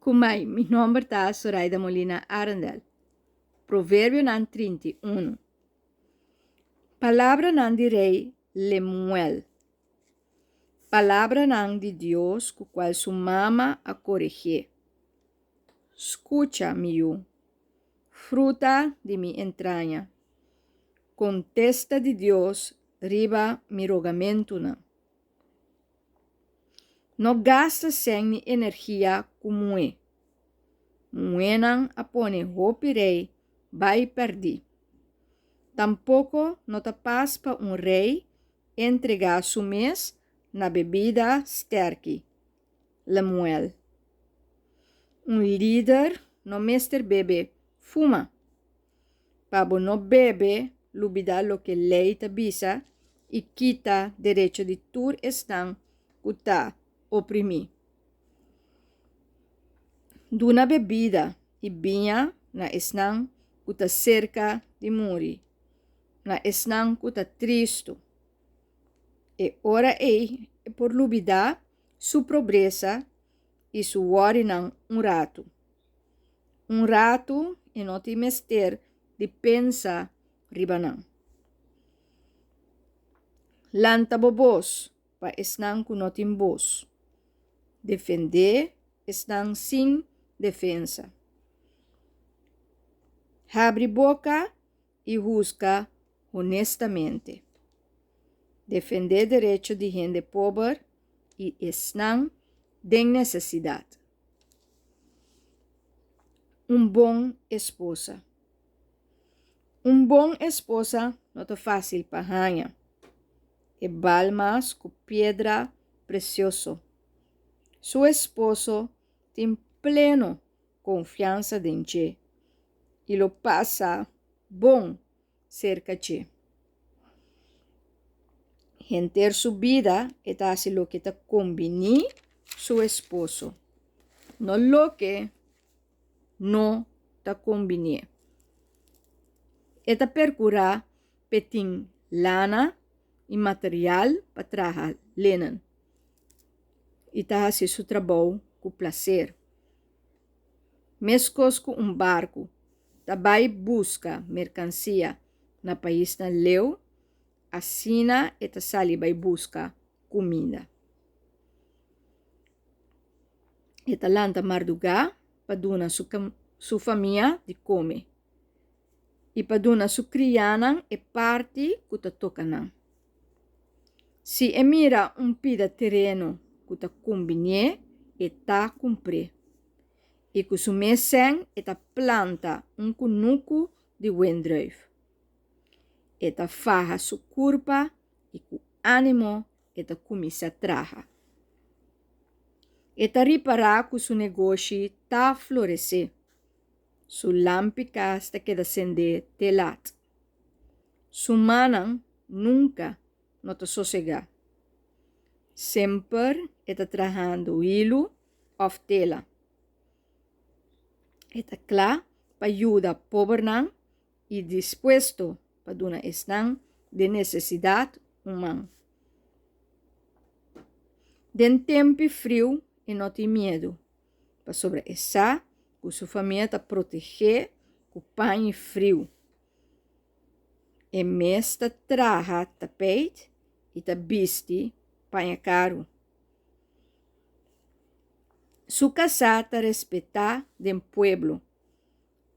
Kumai, mi nomber ta Soraida Molina Arendel. Proverbionan 31. Palabranan di rei Lemuel. Palabranan di Dios ku kual su mama a koregié. Skucha, mi yu, fruta di mi entraña, kontesta di Dios riba mi rogamentunan. No gasta sèn ni energia ku muhé. Muhénan a pone hopi rei bai pèrdí. Tampoko no ta pas pa un rei entregá su mes na bebida stèrki. Lemuel. Un lider no mester bebe fuma. Pa bo no bebe, lubidá loke lei ta bisa i kita derecho di tur esnan ku ta oprimí. Duna bebida i biña na esnan ku ta serka di muri, na esnan ku ta tristu. E ora ei e por lubidá su pobresa i su wòrinan un ratu. Un ratu e no tin mester di pensa riba nan. Lanta bo bos pa esnan ku no tin bos. Defendé esnan sin defensa. Habri boka i husga honestamente. Defendé derecho di hende pober i esnan den nesesidat. Un bon esposa. Un bon esposa no ta fásil pa haña. E bal mas ku piedra presioso. Su esposo tin pleno konfiansa den dje i lo pasa bon serka dje. Henter su bida e ta hasi loke ta kombiní su esposo, no loke no ta kombinié. E ta perkurá p'e tin lana i material pa traha lenen i ta hasi su trabou ku plaser. Meskos ku un barku ta bai buska merkansia na paisnan leu, asina e ta sali bai buska kuminda. E ta lanta mardugá pa duna su famia di kome i pa duna su kriánan e parti ku ta toka nan. Si e mira un pida tereno ku ta kumbinié, e ta kumpr'é. I ku su mes sèn e ta planta un kunuku di wendrùif. E ta faha su kurpa i ku ánimo e ta kuminsá traha. E ta ripará ku su negoshi ta floresé. Su lampi kas ta keda sendé te lat. Su mannan nunka no ta sosegá. Semper e ta trahando hilu òf tela. E ta kla pa yuda pobernan i dispuesto pa duna esnan den nesesidat un man. Den tempi friu e no tin miedu, pasobra e sa ku su famia ta protegé ku pañi friu. E mes ta traha tapeit i ta bisti paña karu. Su kasá ta respetá den pueblo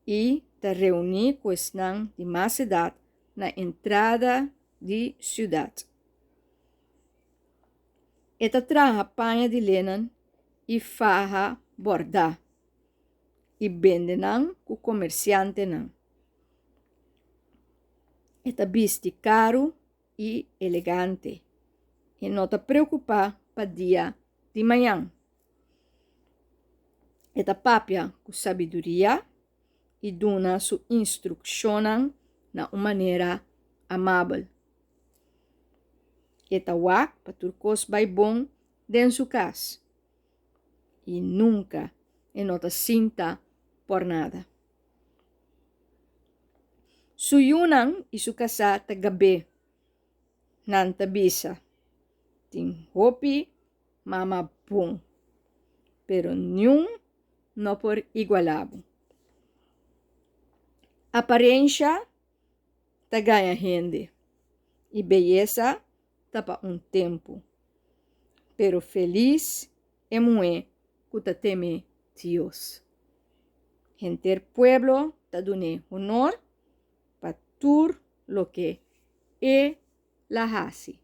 i ta reuní ku esnan di mas edat na entrada di siudat. E ta traha paña di lenen i faha bòrdá i bende nan ku komersiantenan. E ta bisti karu i elegante. E no ta preokupá pa dia di mañan. E ta papia ku sabiduria i duna su instrukshonnan na un manera amabel. E ta wak pa tur kos bai bon den su kas i nunka e no ta sinta por nada. Su yunan i su kasá ta gab'é. Nan ta bisa, Tin hopi mama bon, pero niun. no por igualá bo. Aparensha ta gaña hende, i beyesa ta pa un tempu. Pero felis e muhé ku ta teme Dios. Henter pueblo ta dun'é honor pa tur loke el a hasi.